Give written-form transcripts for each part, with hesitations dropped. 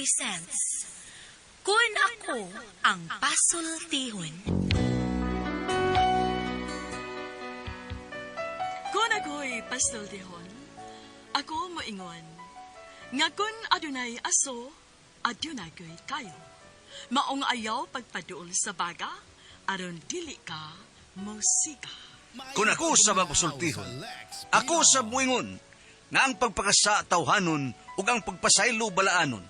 presents Kun Ako Ang Pasultihon. Kung ako'y pasultihon, ako moingon, nga kun adunay aso, adunay ko'y kayo. Maong ayaw pagpaduol sa baga, aron dili ka musika. Kung ako sa mapasultihon, ako sa muingon, nga ang pagpakasa tawhanon ug ang pagpasaylo balaanon.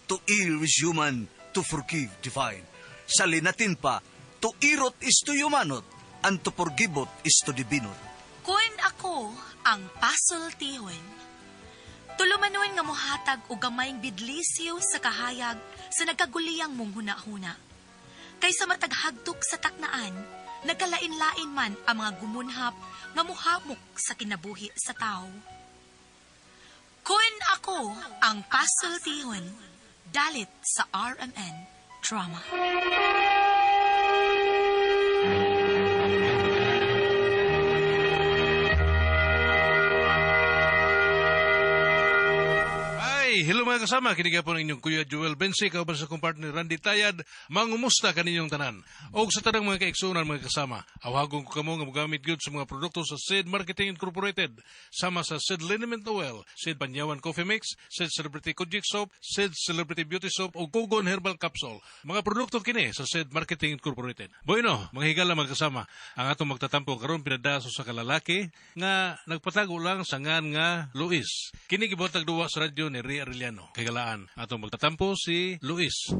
To err is human, to forgive divine. Sa linatin pa, to irot is to humanot, and to forgivot is to divinot. Kun ako ang pasultihon. Tulumanon nga mohatag og gamayng bidlisyo sa kahayag sa nagkaguliyang mong hunahuna. Kaysa mataghagtok sa taknaan, nagkalain-lain man ang mga gumunhap nga muhamok sa kinabuhi sa tao. Kun ako ang pasultihon, dalit sa RMN Drama. Ay, hello mga kasama. Kini po ng inyong Kuya Joel Bensi, kauban sa akong partner Randy Tayad. Mangumusta kaninyong tanan. Og sa tanang mga kaigsuonan mga kasama, awhagon ko kamo nga mogamit gyud sa mga produkto sa Sid Marketing Incorporated. Sama sa Sid Liniment Oil, Sid Banyawan Coffee Mix, Sid Celebrity Kojic Soap, Sid Celebrity Beauty Soap o Kugon Herbal Capsule. Mga produkto kini sa Sid Marketing Incorporated. Bueno, mga higala mga kasama, ang atong magtatampo karon pinadaso sa kalalaki nga nagpatago lang sa ngan nga Luis. Kini gibuhatag duwa sa radyo ni Ria Arellano. Kagalaan, atong magtatampo si Luis.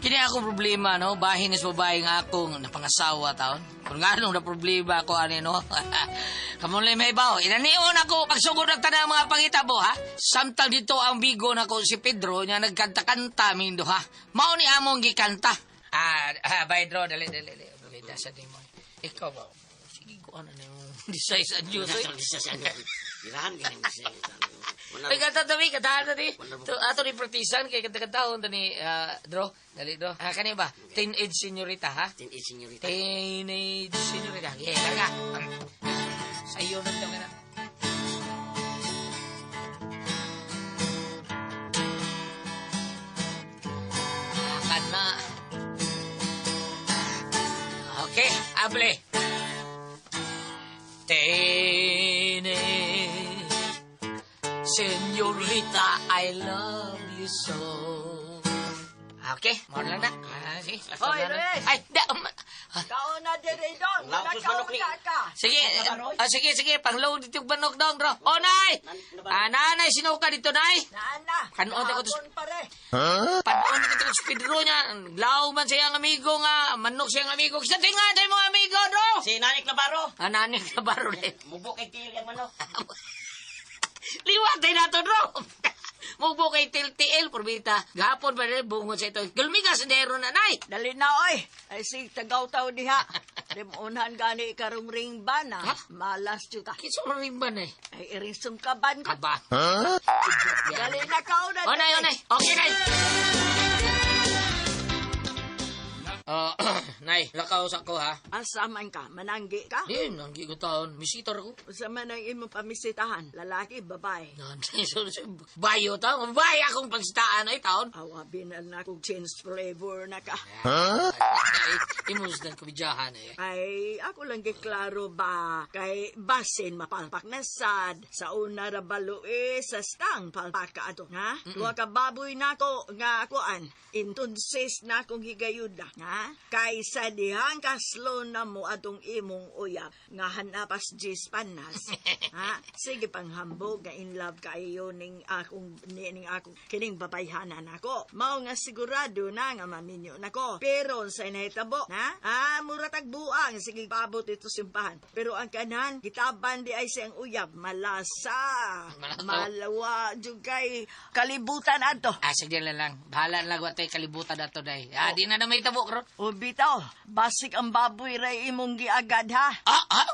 Kini ako problema, no? Bahin is babae nga akong napangasawa taon. Kung nga na problema ako, ani, no? Kamu lang may bawo. Inanion ako, pagsugod ng tanang mga pangitabo, ha? Samtang dito ang bigo na ko si Pedro, nga nagkanta-kanta, mindo, ha? Mao ni among gikanta. Pedro, dali, dali, dali. Okay, dasa di mo. Ikaw ba? Sige, ko ano na yung disay sa Diyos, eh. Ay, kanta tabi, kanta tabi. Ato ni praktisan, kay kanta-kantahon, tani, Dro, dali, Dro. Ah, kani ba? Teenage Senorita, ha? Teenage Senorita. Teenage Senorita. Yeah, karga. Sa iyo na daw na. Kana. Okay, able. Teenage Senorita, I love you so. Okay, mo lang na. Ah, sige. Hoy, Luis! Ay, da, Kaon na dire don. Ang laos manok ni- Nakauna ka. Sige, sige, sige, pangload dito yung manok dong, bro. Oh, nay! Ah, nanay, sino ka dito, nay? Naan na. Kanon ako to- Kahapon pare. Panoon dito si Pedro niya. Law man siyang amigo nga, manok siyang amigo. Sa tinga, sa mga amigo, bro! Si Nanik Navarro. Ah, nanay, kabaro rin. Mubo kay tiil yung manok. Liwat din nato, bro! Mubo kay til-til, purbita. Gahapon pa rin, bungod sa ito. Gulmigas, dero na, nay! Dali na oy. Ay sig tagaw taw diha. Limunan gani karong ring ban ah. Malas jud ka. Kinsa mo rin ba, nay? Ay iring sungkaban ko. Aba. Dali na kaon na. Oh, nay, oh, nay. Okay, nay. Oh, nay, lakaw sa ko, ha? Asa man ka? Mananggi ka? Di, nanggi ko taon. Misitor ko. Usa man ang imong pamisitahan? Lalaki, babae. Nanay, so, bayo taon. Bayo akong pagsitaan ay taon. Awa binal na kog change flavor na ka. Ay, imus ng kubidyahan eh. Ay, ako lang giklaro ba kay basin mapalpak na sad sa una ra baloe sa stang palpak ka ato ha? Duha ka baboy nako nga kuan intunsis na akong higayuda ha? Kay sa dihang kaslo na mo atong imong uyab nga hanapas jis panas ha? Sige panghambog nga in love kayo ning akong ning akong kining babayhanan nako. Mao nga sigurado na nga maminyo nako. Pero sa nahitabo ha? Ah, mura tagbuang sige paabot ito simbahan. Pero ang kanan gitaban di ay siyang uyab malasa. Malasa. Malawa jud kay kalibutan adto. Ah, sige na lang. Bahala na lang watay kalibutan ato day. Ah, di na na may tabo karon. O bitaw, basik ang baboy ray imong giagad ha.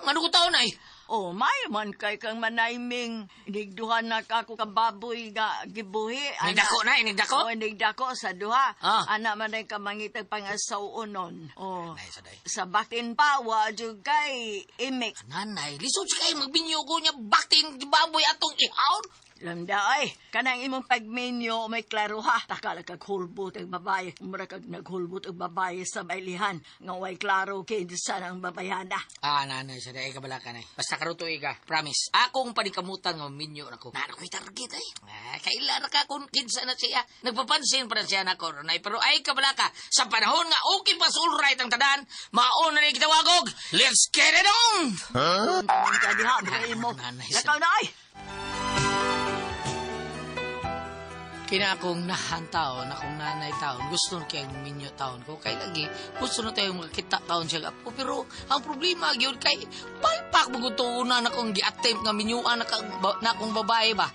Ngano ko taon ay? Oh, may man kay kang manayming. Inigduhan na ka ako kababoy nga gibuhi. Inigdako na, inigdako? Oh, inigdako sa duha. Ah. Ana man ay kamangitag pangasawunon. Oh. Nay, sa day. Sa bakin pa, wa jud kay imik. Nanay, lisod sa kayo magbinyo ko niya baktin baboy atong ihawon. Lamda ay, kanang imong pagminyo may klaro ha. Takala kag hulbot ang babae. Mura kag naghulbot ang babae sa bailihan. Nga way klaro kinsa ang babayana. Ah, nanay, sa day kabala ka nay. Basta karutoy ka, promise. Akong panikamutan nga minyo nako. Nana ko'y target ay. Ah, kailan ka kung kinsa na siya. Nagpapansin pa na siya nako, nanay. Pero ay kabala ka, sa panahon nga okay pa all right ang tanan, mauna na kitawagog. Let's get it on! Huh? Ka diha, mo. Nanay, Lakaw na ay! Kina akong nahan taon, akong nanay taon, gusto na kayang minyo taon ko. Kay lagi, gusto na tayo makakita taon siya apo. Pero ang problema gyud kay palpak magutuunan akong gi-attempt nga minyuan na, na akong babae ba.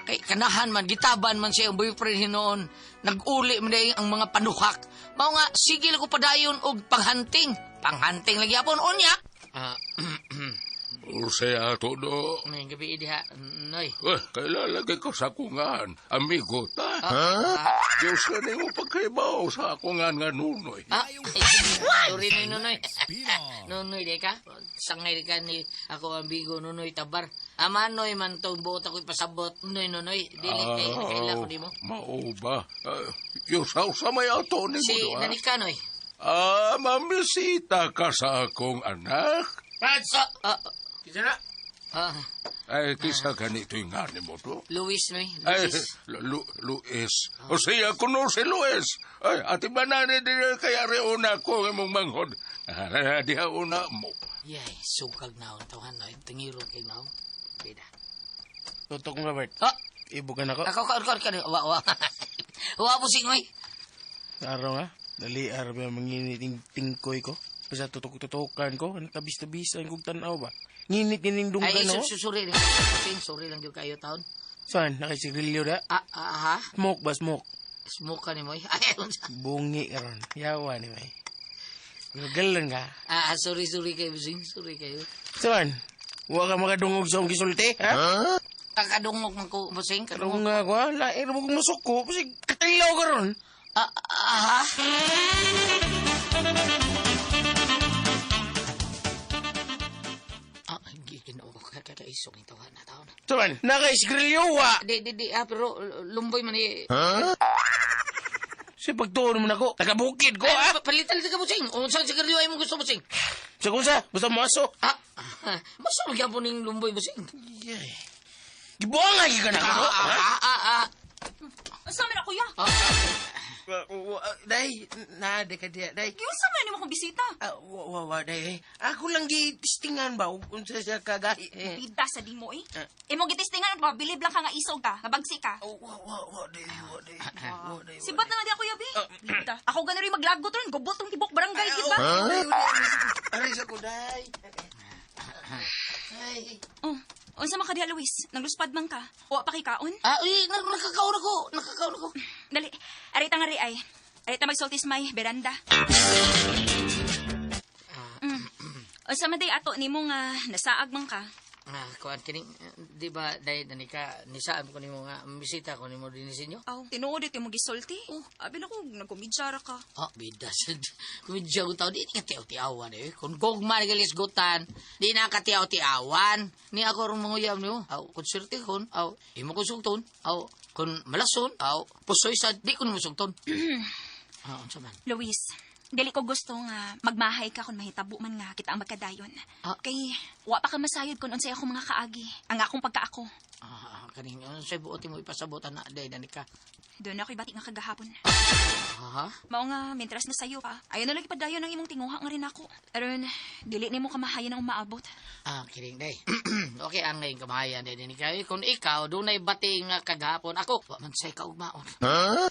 Kay kanahan man, gitaban man siya ang boyfriend hinoon. Nag-uli man day ang mga panuhak. Mao nga, sigil ko padayon og panghanting. Panghanting lagi hapon, unya. Ah, Ursay ato do. may gabi diha, noy. Eh, kailalagay ko sa kungan. Amigo ta. Ah, Diyos ka na yung pagkaibaw sa akungan nga nunoy. Ah, sorry noy nonoy. Nonoy di ka. Sangay di ka ni ako ang bigo nonoy tabar. Ama noy man tong buot ako ipasabot noy nonoy. Dili kay nakaila ko nimo. Mao ba? Diyos sa may ato ni mo Si do, ha? Nanika noy. Ah, mamisita ka sa akong anak. Ah, ah, Kisa na? ah, Ay, kisa ganito yung nga ni mo to. Luis noy, Ay, Luis. Luis. O siya kuno si Luis. Ay, ati banane di kaya reuna ko imong manghod. Ah, diha una mo. Yay, sukag naon tawhan noy. Tungiro kay naon. Bida. Tutok mo, Robert. Ah, Ibugan ako. ako ka ka ka wa wa. Wa po sing noy. Araw nga. Dali, araw ba manginit yung tingkoy ko. Basta tutok-tutokan ko. Ano tabis-tabisan kong tanaw ba? Nginit nining Ay, dunggan no? sorry. Sing, sorry lang gyud kayo taon. Saan? Nakisigarilyo da? Ah, ah, ha? Smoke ba? Smoke. Smoke ka ni mo. Ay, unsa? Bungi karon. Yawa ni may. Gagalan ka. Ah, sorry, sorry kayo, Sing. Sorry kayo. Saan? Wa ka makadungog sa akong gisulti, ha? Kakadungog man ko, Busing. Karong Kadungog. nga ko, ha? Lain mo kong masuko. Kasi katilaw karon. Ah, ah, ha? Ah, ginoo ko kakaisog ni tawa na taon. Saan? Nakaisigarilyo wa! Di, di, di, ah, pero lumboy man eh. Si pagtuon mo na ko, taga-bukid ko, ha? Ay, palitan ka, Busing. Unsa sigarilyo ay mo gusto, Busing? Sa kung sa, basta mo aso. Ah, masa magyapon ning lumboy, Busing? Yeah. Gibuang nga ka na Ah, ako, ha? ah, ah, ah. Unsa man ako ya? Ah, Day, na, di ka diya, day. Giunsa man nimo akong bisita? Ah, wa, wa, wa, day. Ako lang gitistingan ba kung sa siya kagahi. Eh. Bida sa dimo eh. Imong gitistingan at pabilib lang ka nga isog ka, nabagsi ka. Oh, wa, wa, wa, day, wa, day. Wa, day, wa, Sibat na nga di ako yabi. Bida. Ako gani rin maglagot ron, gubot tong tibok barangay gid ba? Day, wa, day. Aray sa ko, day. Ay. Oh, unsa man ka diha Luis? Nagluspad man ka. Wa pa kay kaon? Ah, uy, nakakaon ako. Nakakaon ako. Dali, arita nga ri ay. Arita magsultis may beranda. Unsa man day ato nimo nga nasaag man ka? Ah, kuan kining, di ba day dani ka nisaan ko nimo nga bisita ko nimo dinhi sa inyo? Aw, tinuod ito mo gisulti. Oh, abi na ko nagkomedya ra ka. Oh, bida sad. Kumidya ko tao, di ka tiaw-tiawan eh. Kung gugma ni galisgutan, di na ka tiaw-tiawan. Ni ako rong manguyab niyo. Aw, konsertihon, aw, imo ko sugton, aw, kung malason, aw, pusoy sad, di ko nimo sugton. Ah, unsa man? Luis, dili ko gusto nga magmahay ka kung mahitabo man nga kita ang magkadayon. Ah. Kay wa pa ka masayod kung unsay akong mga kaagi, ang akong pagkaako. Ah, kaning unsay buot mo ipasabotan na day dani ka. Doon ako'y bati nga kagahapon. Ha? Mao nga, mintras na sayo pa. Ayaw na lagi padayon ang imong tinguha nga rin ako. Aron, dili nimo kamahayan ang umaabot. Ah, kiring day. Okay, ang ngayon kamahayan day dani ka. Kung ikaw dunay bati nga kagahapon, ako wa man say kaugmaon. Ha?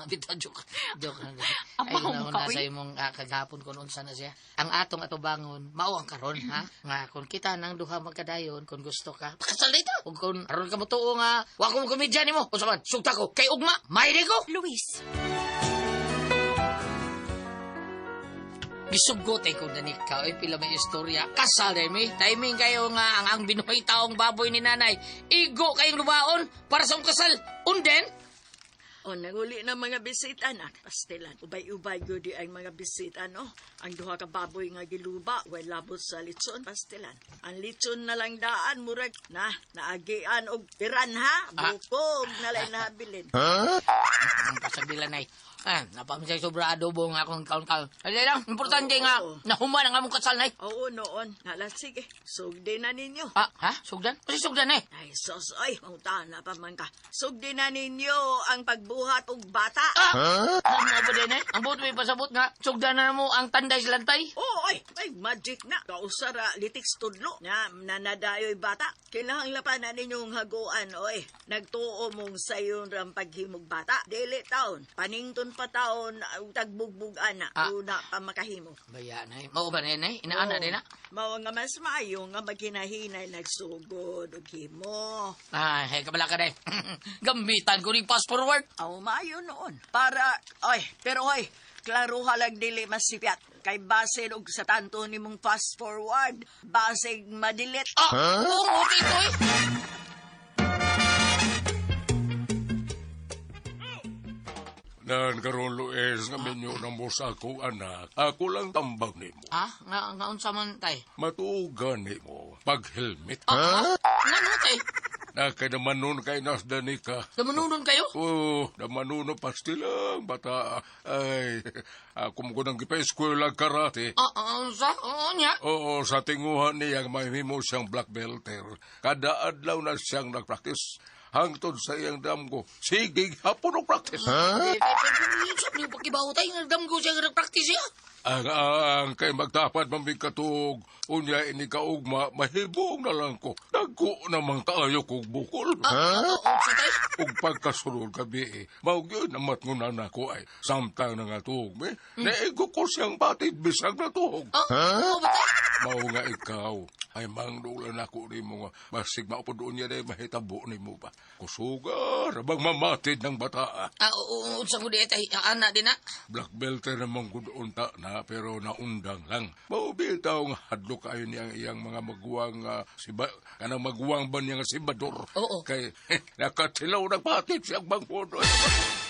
Bitaw joke. Joke lang. Ang Ay, maong una ka, sa uy. imong kagahapon kung unsa na siya. Ang atong atubangon, mao ang karon ha. Nga kung kita nang duha magkadayon, kung gusto ka, pakasal dito. Ug kung aron ka motuo nga wa ko komedya nimo, unsa man, sugta ko kay ugma, may ko. Luis. Gisugot ay ko danika, oy, pila may istorya. Kasal day mi. Timing kayo nga ang binuhay taong baboy ni nanay. Igo kayong lubaon para sa akong kasal. Unden? O, nanguli na mga bisita na. Pastilan. Ubay-ubay gudi ang mga bisita, no? Ang duha ka baboy nga giluba, way labot sa litson, pastilan. Ang litson na lang daan, murag, na, naagian og piranha, bukog na lang nabilin. Ang pasabilan ay, napamisay sobra adobo nga akong kaon-kaon. Ay lang, importante nga, Oo. nahuman ang among kasal, nay. Oo, noon. Hala, sige. Sugdi na ninyo. Ah, ha? Sugdan? Kasi sugdan eh. Ay, sos, ay, mangutana pa man ka. Sugdi na ninyo ang pagbuhat og bata. Ah! Ano ba din eh? Ang buot may pasabot nga, sugdan na mo ang tanday sa lantay. Oo, ay, ay, magic na. Kausara, litiks tudlo. Na, nanadayo'y bata. Kinahanglan pa na ninyong haguan, oy. Nagtuo mong sayon ram paghimog bata. Dili taon. Panington pa taon, tagbugbug-an na. Ah. Una pa makahimo. Baya na eh. Mao ba na eh? Inaana din na. Mao nga mas maayo nga maghinahinay nagsugod og himo. Ay, hey, kabala ka na eh. Gamitan ko rin fast forward. Aw, maayo noon. Para, ay, pero ay, klaro halag dili masipyat. Kay base og sa tanto nimong fast forward, basig madilit. Ah, oo, okay ito eh. Nan karon Luis nga minyo na mo sa akong anak. Ako lang tambag nimo. Ah, nga unsa man tay? Matuogan nimo pag-helmet. Ah, ha? Nga no tay? Na kay naman nun kay nasdani ka. Namanunon kayo? Oh, namanuno pastilang bata. Ay, ako mo ko nang gipa-eskwela karate. Ah, ah, unsa? Oo niya. Oo, sa tinguhan niya mahimo siyang black belter. Kada adlaw na siyang nagpractice. Hangtod sa iyang damgo, sige hapon og practice. Eh, pero niyo pakibaw tay, nagdamgo siya nga nagpractice siya. Ang kay magdapat mamigkatug, unya ini kaugma, mahibong na lang ko. Dagko namang kaayo kog bukol. Ah, unsa tay? Ug pagkasunod gabi, eh, mao gyud ang matngunan nako ay samtang nangatuog me, naigo ko siyang batid bisag natuog. Ah, oo ba tay? Mao nga ikaw, ay mangdulan ako nimo nga basig maupod unya day mahitabo nimo ba. Kusuga, rabang mamatid ng bata. Ah, oo, unsa ko di tay? Ah, ana din na. Black belter namang gud unta na pero naundang lang. Mao bitaw nga hadlok kayo niyang iyang mga maguwang siba kanang maguwang ba niya nga sibador. Oo. Kay nakatilaw nagpatid siyang bangkod.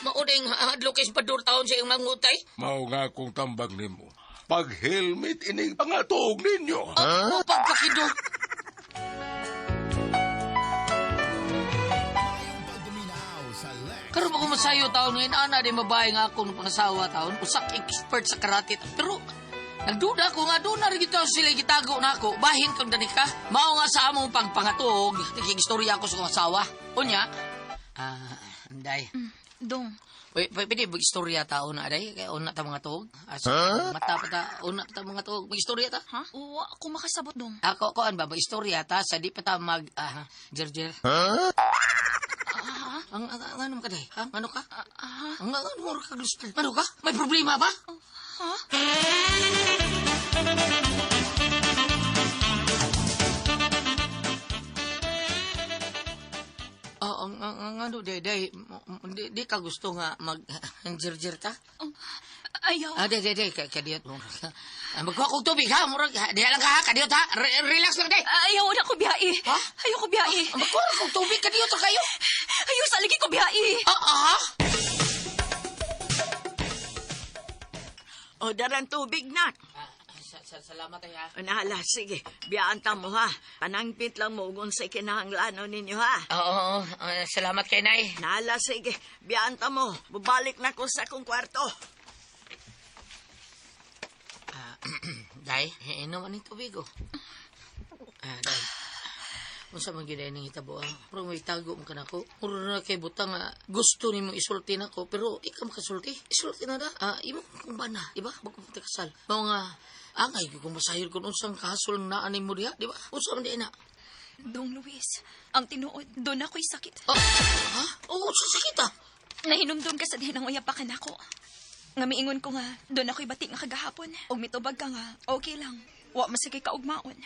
Mao ding hadlok kay padur taon sa iyong mangutay. Mao nga kung tambag nimo. Pag helmet ining pangatuog ninyo. Ah, oh, pagpakido. Karon ba kung masayo taon ngayon, ana di mabahay nga akong pangasawa taon. Usak expert sa karate. Pero, nagduda ko nga, doon na rin ito sila gitago na ako. Bahin kang danika. Mao nga sa among pagpangatuog, nakigistorya ako sa kong asawa. Unya, anday. Dong, Uy, pwede mag-istorya ta una aday kay una ta mga tuog. Asa mata pa ta una pa ta mga tuog. Mag-istorya ta. ha? Wa ako makasabot, dong. Ako koan ba mag-istorya ta sa di pa ta mag jerjer. Ang ano ka day? Ha? Ano ka? Ang ano ka gusto? Ano ka? May problema ba? Ha? Oh, ang ano day day di ka gusto nga mag jerjer ta? Oh, ayaw. Ah, day day day kadiyot mo. Magkuha kog tubig ha, murag diha lang ka ha, kadiyot ha. Relax lang day. Ayaw na ko biyai. Ha? Ayaw ko biyai. Magkuha kog tubig kadiyot ra kayo. Ayaw sa ligi ko biyai. Ah, ah. O, darang tubig na. Salamat ay ha. Nahala, sige. Biyaan ta mo, ha. Panangpit lang mo kung sa kinahanglanon ninyo, ha. Oo, salamat kay Nay. Nahala, sige. Biyaan ta mo. Bubalik na ko sa akong kwarto. Day, inom ani tubig oh. Day. Unsa man gyud ning hitabo ah. Pero may tago man kanako. Mura na kay butang nga gusto nimo isulti nako pero di ka makasulti. Isulti na da. Imo kung bana, di ba? Bago pa kasal. Mao nga angay gyud kung masahil kun unsang kahasol na ani mo diha, di ba? Unsa man di na? Dong Luis, ang tinuod, doon ako'y sakit. Oh, ha? Oh, unsa sakit ah? Nahinumdum ka sa dihan ang uyab pa kanako. Nga miingon ko nga, doon ako'y bati nga kagahapon. Og mitubag ka nga, okay lang. Wa masakay ka ugmaon.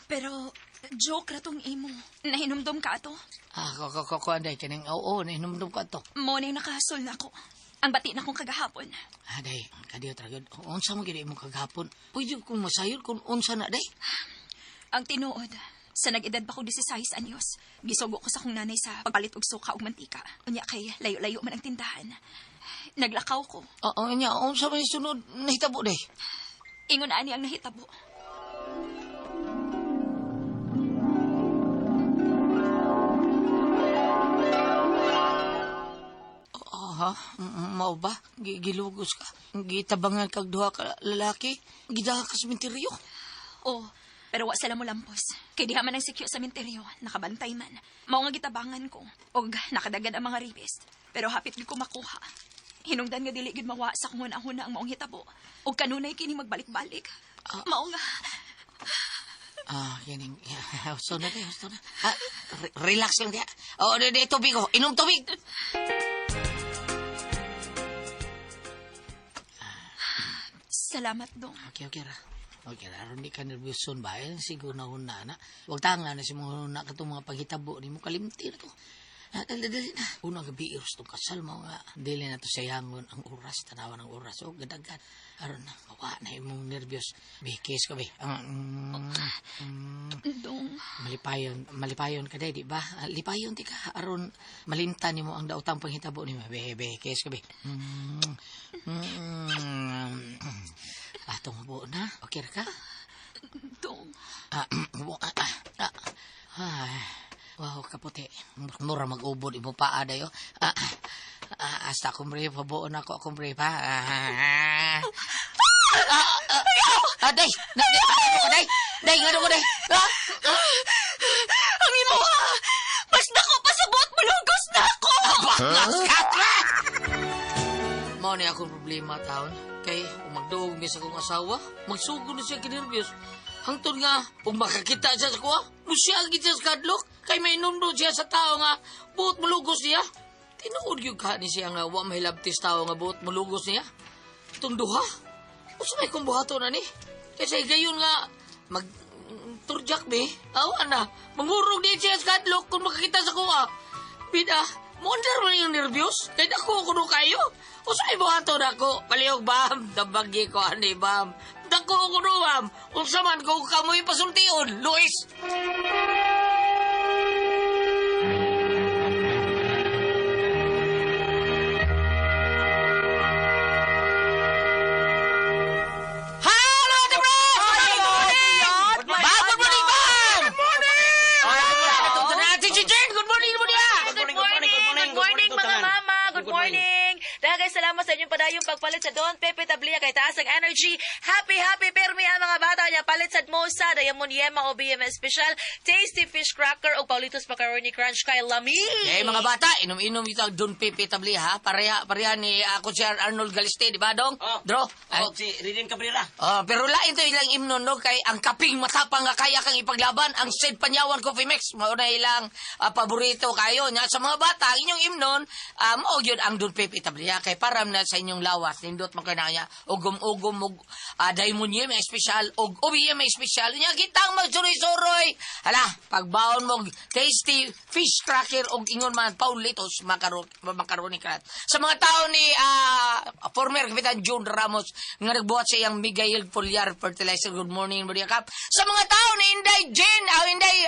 Pero, joke ra tong imo. Nahinumdum ka ato. Ah, ko ko ko ko anday kaning oo, nahinumdum ka to. Mo na yung nakahasol na ako. Ang bati na kong kagahapon. Ah, day, kadiyo tragod. Unsa mo gid imong kagahapon? Pwede kong masayon kung unsa na, day. Ang tinuod, sa nag-edad ba ko 16 anyos, gisugo ko sa kong nanay sa pagpalit og suka ug mantika. Unya kay layo-layo man ang tindahan. Naglakaw ko. Oo, nya, unsa man sunod nahitabo, day? Ingon ani ang nahitabo. Oo, ha? Mao ba? Gilugos ka? Gitabangan kag duha ka lalaki? Gidaha ka sa menteryo? Oh, pero wa sila mo lampos. Kay diha man ang sikyo sa menteryo, nakabantay man. Mao nga gitabangan ko og nakadagad ang mga rapist. Pero hapit gyud ko makuha. Hinungdan nga dili gyud mawa sa kung huna-huna ang maong hitabo. Og kanunay kini magbalik-balik. Mao nga. Ah, yaning, gusto na, gusto na. Ah, relax lang diya. Oh, di, di, tubig ko. Inom tubig. Salamat dong. Okay, okay ra. Okay ra, aron di ka nervyoson ba? Eh, siguro na huna na. Huwag tanga na si mga huna ka itong mga paghitabo ni mo kalimti na to. Ah, dali, dali na. Unang gabi, iros tong kasal mo nga. Dili na to sayangon ang oras, tanawan ang oras. O, gadagan. Aron na, mawa na imong nervyos. Be, kiss ko, be. Dong. Malipayon, malipayon ka day, di ba? Ah, lipayon ti ka. Aron, malimtan nimo ang daotang panghitabo nimo. Be, be, kiss ko, be. Atong hubo na. Okay ra ka? Dong. Ah, ah, ah, ah. Wow, kaputi. Mura mag-ubod imo paa dayo. Ah, ah, hasta akong brief, huboon ako akong brief, ha? Ah, ah, ah, ah, day! Na, day, ngano ko, day! Day, ngano ko, day! Ah, Ang imo ha! Mas dako pa sa buot mulugos na ako! Baklas ka! Mao ni akong problema, taon. Kay, kung magduog mi sa akong asawa, magsugod na siya kinervyos. Hangtod nga, kung makakita siya sa kuha, musiyag siya sa kadlok. Kay may numdo siya sa tao nga, buot mulugos niya. Tinuod yung ka ni siya nga, wa mahilabtis tao nga buot mulugos niya. Itong duha, usa may kong buhaton na ni. Kaysa higayon nga, mag turjak be, awa na. Mangurog din siya sa kadlok kung makakita sa kuha. Bida, Mondar man yung nervyos. Kahit ako kuno kayo. Usay buhaton ako. Palihog, bam. Dabagi ko, ani, bam. Dako kuno, bam. Unsa man kung kamoy pasultion, Luis. Hello, the Good morning! Good morning, bam! Good morning! Good morning! Good morning, good morning! Good morning, good morning, Good morning, mga mama. Good morning. Dahil salamat sa inyong padayong pagpalit sa Don Pepe Tablia kay taas ang energy. Happy, happy permi ang mga bata niya. Palit sa Mosa, Diamond Yema o BMS Special, Tasty Fish Cracker o Paulitos Macaroni Crunch kay Lami. Eh, mga bata, inom-inom ito ang Don Pepe Tabli, ha? Pareha, pareha ni ako si Arnold Galiste, di ba, Dong? Oh. Dro? Ay, Oh, si Ridin Cabrera. Oh, pero lain to ilang imnon, no? Kay ang kaping matapang nga kaya kang ipaglaban, ang Sid Panyawan Coffee Mix, mauna ilang paborito kayo. Nya, sa mga bata, ang inyong imnon, mao yun ang Don Pepe Tabli, ha? Kay param na sa inyong lawas, nindot man kayo na niya, ugom-ugom, ug Diamond Yem, may espesyal, ug OBM, may espesyal. Nya, kitang magsuroy-suroy. Hala, pagbaon mo, tasty fish cracker, og ingon man, Paulitos macaroni crunch. Sa mga tao ni former Kapitan June Ramos nga nagbuhat sa iyang Miguel Foliar Fertilizer. Good morning, Maria Cap. Sa mga tao ni Inday Jen, Inday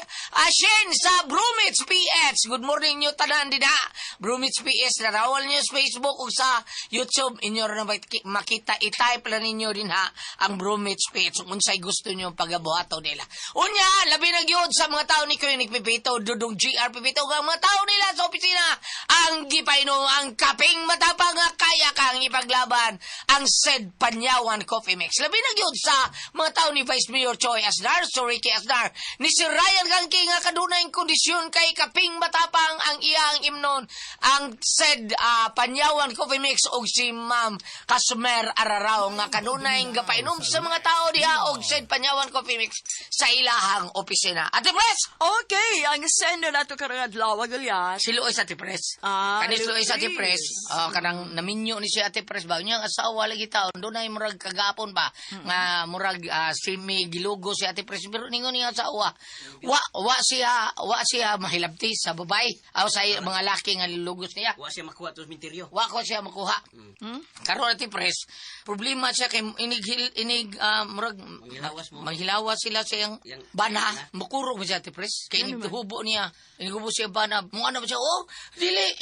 Shen sa Brumits PH. Good morning nyo tanan dida. Brumits PH, narawal niyo sa Facebook o sa YouTube. Inyo rin makita, i-type lang ninyo din ha ang Brumits PH kung unsay gusto nyo pagabuhato nila. Unya, labi na gyud sa mga tao ni Kuya Nick Pipito, Dudong GR Pipito, ang mga tao nila sa opisina, ang gipainom ang kaping matapang nga kaya kang ipaglaban ang said Panyawan Coffee Mix. Labi na gyud sa mga tao ni Vice Mayor Choi Asnar, Sir Ricky Asnar, ni Sir Ryan Gangki nga kadunay kondisyon kay kaping matapang ang iyang imnon ang said Panyawan Coffee Mix og si Ma'am Kasmer Ararao nga kanunay gapainom sa mga tao diha og said Panyawan Coffee Mix sa ilahang opisina. Ate Pres! Okay, ang sender nato karong adlaw, Gulyas. Si Luis Ate Pres. Ah, Kani si Luis Ate Luis. Pres, kanang naminyo ni si Ate Pres ba? Unya ang asawa lagi taon, doon ay murag kagapon ba? Nga murag simi gilugo si Ate Pres pero ningon niya asawa. Wa siya mahilabti sa babae. Aw sa mga laki nga lilugos niya. Wa siya makuha to sa minteryo. Wa ko siya makuha. Karon ati pres, problema siya kay inig inig murag Manghilawas mo. Manghilawas sila sa iyang Yang- bana, mukurog mo siya ati pres. Kay inig hubo niya, inig hubo siya bana. Mo ano ba siya? Oh, dili.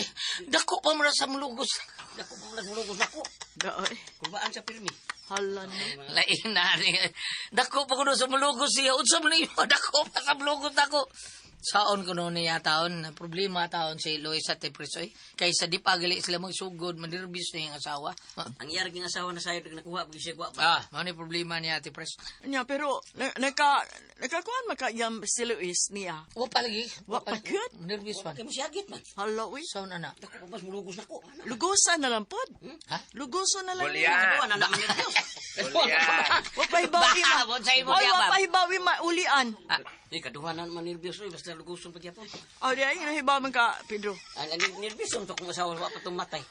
Dako pa man sa mulugos. Dako pa man mulugos nako. Daoy. Kurbaan sa pirmi. Hala no. Lain na ni. Dako pa kuno sa mulugos siya. Unsa man niyo? Dako pa sa mulugos dako. Saon kuno niya taon, problema taon si Luis at Pres oy. Kay sa di pa gali sila magsugod, manirbis na yung asawa. Ang iyar ging asawa na sayo nakuha pag siya kuha. Ah, mao ni problema niya ati Pres. Nya pero nakakuan maka iyang si Luis niya. Wa pa lagi. Wa pa gyud. Nervous man. Kay mo siyagit man. Hala uy. Saon ana? Dako pa mas mulugos nako. Ana. Lugusan na lang pod. Ha? Lugusan na lang. Goliath. Kuha na naman nervyos. Goliath. Wa pa hibawi ma. Ba, sa imo Oy, diya, wa ma'am. pa hibawi maulian. Eh kaduha na naman nervyos oy basta luguson pagyapon. O di ay nahibaw man ka Pedro. Ang nervyos ang akong asawa wa pa tumatay.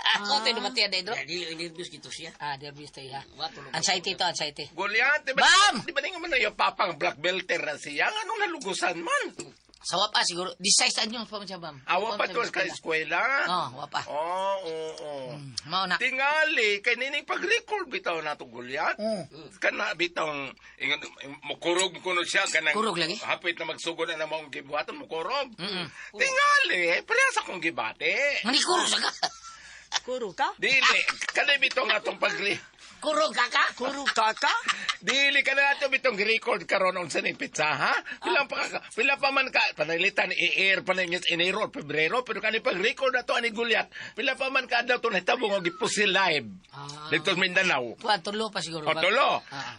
Ako tayo dumatiyan dahil, Kaya dili nervyos gito siya. Ah, nervous tayo ha. Wa tulog. Anxiety to, anxiety. Goliath, di ba? Bam! Di ba nga man na yung papang black belter na siya? Anong nalugusan man? Sa wapa siguro. Decide sa inyo pa man siya, bam. Awa pa to sa eskwela. Oh, wapa. Oo, oo, oo. Mao na. Tingali, kay nining pag-record bitaw na to Goliath. Kana bitaw, ingon, mukurog kuno siya. Kanang, Kurog lagi? Hapit na magsugod na namang gibuhaton, mukurog. Tingali, parehas akong gibati. Mani kurog sa ka. Kuro ka? Dili, kanay bitaw nga atong pagri. Kurog ka ka? Kuro ka ka? Dili ka na ato bitong record karon unsa ning pizza ha? Pila pa ka, pila pa man ka pananglitan i-air pa ning Enero or Pebrero pero kani pag record na to ani Goliath. Pila pa man ka adlaw to nahitabo nga gipusil live. Ah. Dito sa Mindanao. Kuha, tulo pa siguro. O ba? tulo. Ah.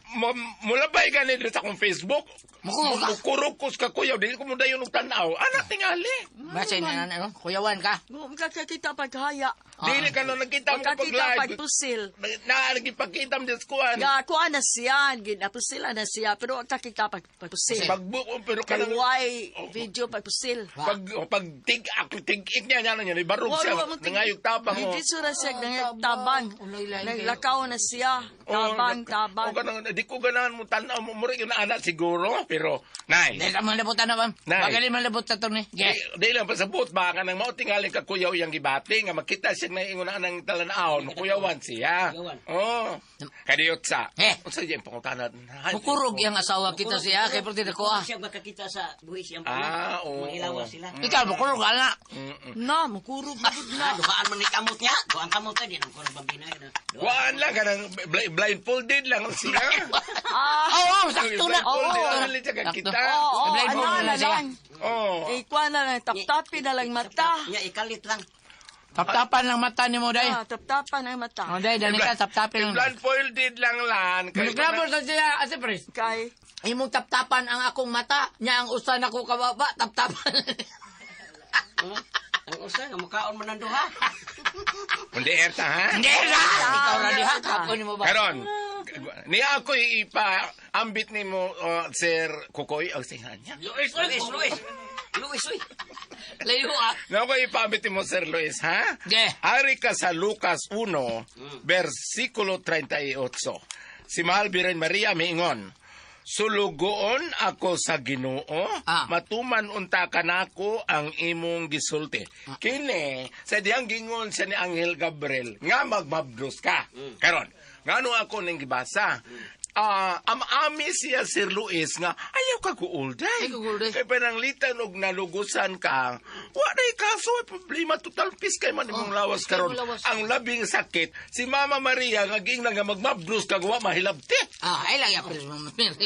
Mulabay gani dito sa akong Facebook. Mukurog ka. Mukurog ko sa kakuyaw dili ko mo dayon og tan-aw. Ana tingali. Basta yun, ano, ano, kuyawan ka. Ngum ka kakita paghaya. Dili ka no nagkita mo pag Kakita live. pagpusil. Na nagipakita mo sa kuan. Ya, kuan na siya, ginapusil na siya, pero kakita pagpusil. Pagbuko pero Kay kanang why video pagpusil. pag pag tig ako tig ik niya niya niya barog siya nangayog tabang oh. Dito ra siya nangayog tabang. Uloy lang kayo. Naglakaw na siya. Tabang, tabang. O kanang di ko ganahan mo tan-aw mo murag yun na anak siguro pero nay. Dahil ka man labutan na, bam. Nay. Bagalin man labot sa to ni. Di, Yeah. di lang pasabot ba kanang mao tingali ka kuyaw yang gibati nga makita siya na ingon na ang talan-awon kuyawan siya. Kuyawan. Oh. Kadiyot sa. Eh. Unsa diyan pangutana? Mukurog yung asawa kita siya. Kay perti ko ah. Siya makakita sa buhi siyang Ah, oo. Manghilawas sila. Ikaw, mukurog ka na. Na, mukurog na gud na. Ah, duhaan man ni kamot niya. Duhaan kamot di nang kurog bambina. Kuan lang kanang blindfolded lang siya. Ah, Oo, sakto na. Blindfolded lang siya kakita. oo, Blindfold ana na na siya. lang. Oh. Eh, kuan na lang, taptapi na lang mata. Nya ikalit lang. Taptapan lang mata ni mo, day. Ah, taptapan ang mata. Oh, day, dani ka, taptapin lang. Blindfolded lang lan. Kay- Nagklabor sa siya, ase pres. Kay, Imong taptapan ang akong mata, nya ang usan ako kababa, taptapan. Ang usa nga mukaon man ang duha. Hindi erta ha? Hindi ra! Ikaw ra diha, kapon nimo ba? Karon, niya ako ipa-ambit ni mo, Sir Kukoy, ang singan niya. Luis, Luis, Luis. Luis, uy. Layo ah. Na ako ipa-ambit ni mo, Sir Luis, ha? Yeah. Ari ka sa Lucas 1, versikulo 38. Si Mahal Birhen Maria miingon, Sulugoon ako sa Ginoo, matuman unta kanako ang imong gisulti. Kini sa diyang gingon siya ni Anghel Gabriel nga magmabdos ka. Karon, ngano ako ning gibasa? Amami siya Sir Luis nga ayaw ka kuulday. Kay pananglitan og nalugusan ka, wa nay kaso ay problema total peace kay man imong lawas karon. Imong lawas. Ang labing sakit si Mama Maria nga giingnan nga magmabdos ka wa mahilabti. Ah, ay lang yapres mo.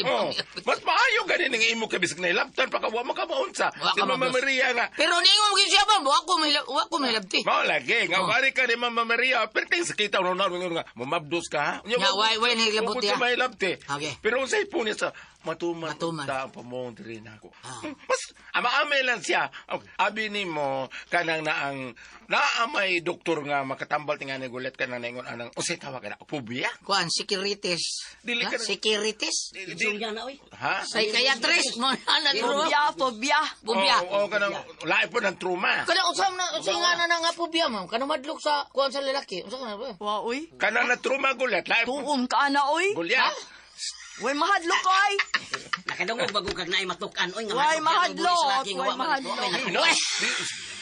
Oh, mas maayo gani ning imo kay bisag nahilabtan pa ka wa makamaunsa. Wa Si ka Mama mabdos. Maria nga Pero ningon gyud siya ba, wa ko mahilab, wa ko mahilabti. Mao lagi nga wari ka ni Mama Maria, perting sakita no na nga mamabdos ka ha. Unya, Nga, way nahilabot wa ko ya. siya mahilabti. Okay. Pero unsay punis sa matuman Matuman. ta ang pamong diri nako. Mas ama-ame lang siya. Abi nimo kanang naang naamay doktor nga makatambal tingali gulet kanang naingon anang unsay tawag ana phobia? Kuan securities. Dili Ha? ka na- Securities? Insomnia na, uy. Ha? Psychiatrist mo na Phobia, phobia. Phobia. Oo, oh, kanang lahi po ng trauma. Kana unsa na unsa nga na nga phobia mo? Kana madlok sa kuan sa lalaki. Unsa kana ba? Wa uy. Kanang na trauma gulet, lahi po. Tuom ka na uy. Gulyat. Way mahadlok ay. Nakadungog bago kag naay matukan, uy. Nga Way madlok yan ang buhi sa mahadlok, laki, nga way wa man- mahadlok. wa may No,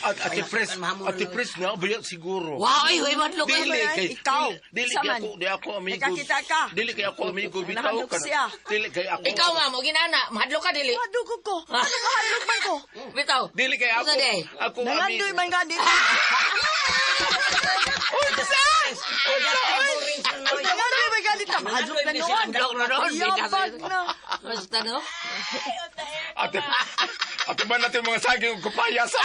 At Ate Pres, Ate Pres na bayat siguro. Wow, ay, way madlok. Dili kay Ikaw, dili sa kay man. ako, di ako amigo. Nakakita ka. Dili kay ako amigo bitaw Nahadlok ka. siya. Dili kay ako. Ikaw, ma'am, o ginana, mahadlok ka, dili. Mahadlok ko. Ano mahadlok man ko? Bitaw. Dili kay ako. Unsa di? Ako Nangandoy man nga dito. Unsa? Nangandoy man nga dito. Mahadlok na noon. Mahadlok na noon. Yabag na. Basta, no? Ate, ate ba natin mga saging ug kupaya sa?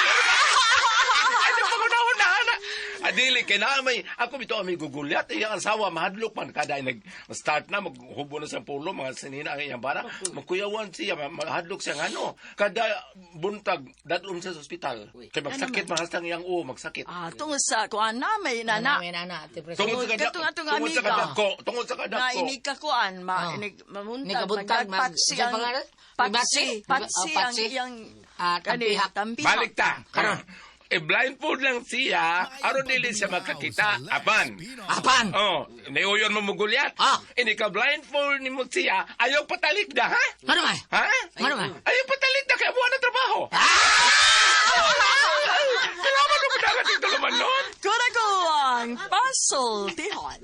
Ay, pangunahon na ana. Adili kay na may ako bitaw amigo gulyat iyang asawa mahadlok man kada ay nag start na maghubo na sa pulo mga sinina ang iyang bara magkuyawan siya mahadlok siya ngano kada buntag dadon siya sa ospital kay magsakit man hastang iyang uo magsakit. Ah, tungod sa kuan na may nana. May nana, Ate Pres. Tungod sa kada Katong atong tungod sa amiga. kadako, tungod sa kadako. Na inig ka kuan, ma, Oh. inig mamuntag, Inig kabuntag, mag- magpatsi unsay ang pangalan? patsi, Patsi? patsi Oh, ang patsi. iyang Ah, kani, tampiha. tampiha. Balik ta. Karon. E blindfold lang siya, aron dili siya makakita. Apan. Apan. Oh, niuyon mo mugulyat. Ah. Ini ka blindfold nimo siya, ayaw patalik da, ha? Ano man? Ha? Ano man? Ayaw patalik da kay abuan ang trabaho. Salamat mo dagat ito naman nun. Kura ko ang pasultihon.